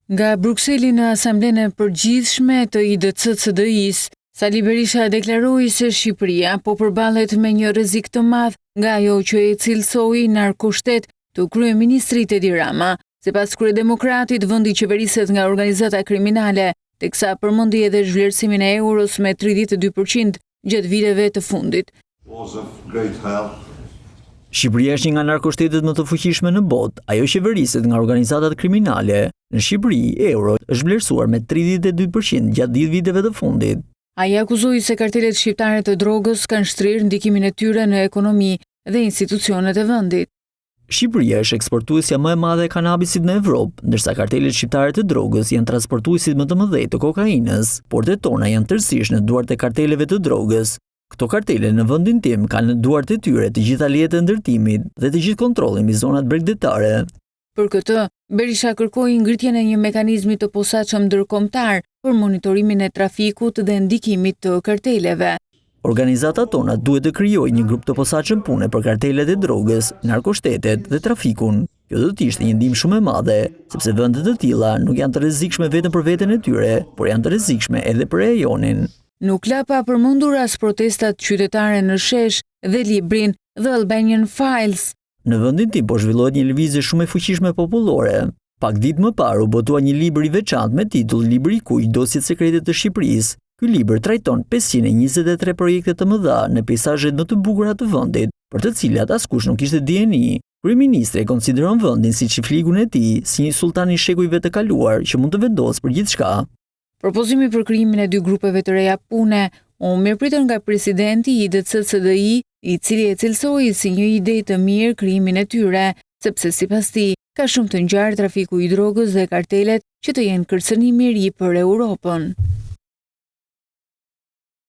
Nga Brukseli në Asamblenë e Përgjithshme të IDC-CDI-së, Sali Berisha deklaroi se Shqipëria po përballet me një rrezik të madh nga ajo që e cilësoi narkoshtet të kryeministrit Edi Rama. Sipas kryedemokratit, vendi qeveriset nga organizata kriminale, teksa përmendi edhe zhvlerësimin e euros me 32 për qind gjatë viteve të fundit. Shqipëria është një nga narkoshtetet më të fuqishme në botë. Ajo qeveriset nga organizatat kriminale. Në Shqipëri, euro është vlerësuar me 32% gjatë 10 viteve të fundit. Ai akuzoi se kartelet shqiptare të drogës kanë shtrirë ndikimin e tyre në ekonomi dhe institucionet e vendit. Shqipëria është eksportuesja më e madhe e kanabisit në Evropë, ndërsa kartelet shqiptare të drogës janë transportuesit më të mëdhenj të kokainës. Portet tona janë tërësisht në duart e karteleve të drogës. Këto kartele në vendin tim kanë në duart e tyre të gjitha lejet e ndërtimit dhe të gjithë kontrollin mbi zonat bregdetare. Për këtë, Berisha kërkoi ngritjen e një mekanizmi të posaçëm ndërkombëtar për monitorimin e trafikut dhe ndikimit të karteleve. Organizata tona duhet të krijojë një grup të posaçëm pune për kartelet e drogës, narkoshtetet dhe trafikun. Kjo do të ishte një ndihmë shumë e madhe, sepse vende të tilla nuk janë të rrezikshme vetëm për veten e tyre, por janë të rrezikshme edhe për rajonin. Nuk la pa përmendur as protestat qytetare në shesh dhe librin The Albanian Files. Në vendin tim po zhvillohet një lëvizje shumë e fuqishme popullore. Pak ditë më parë u botua një libër i veçantë me titull Libri i Kuq Dosjet Sekrete të Shqipërisë. Ky libër trajton 523 projekte të mëdha në peisazhet më të bukura të vendit, për të cilat askush nuk kishte dijeni. Kryeministri e konsideron vendin si çifligun e tij, si një sulltan i shekujve të kaluar që mund të vendosë për gjithçka. Propozimi për krijimin e dy grupeve të reja pune u mirëpritën nga presidenti i IDC-CDI, i cili e cilësoi si një ide të mirë krijimin e tyre, sepse sipas tij, ka shumë të ngjarë trafiku i drogës dhe kartelet që të jenë kërcënim i ri për Europën.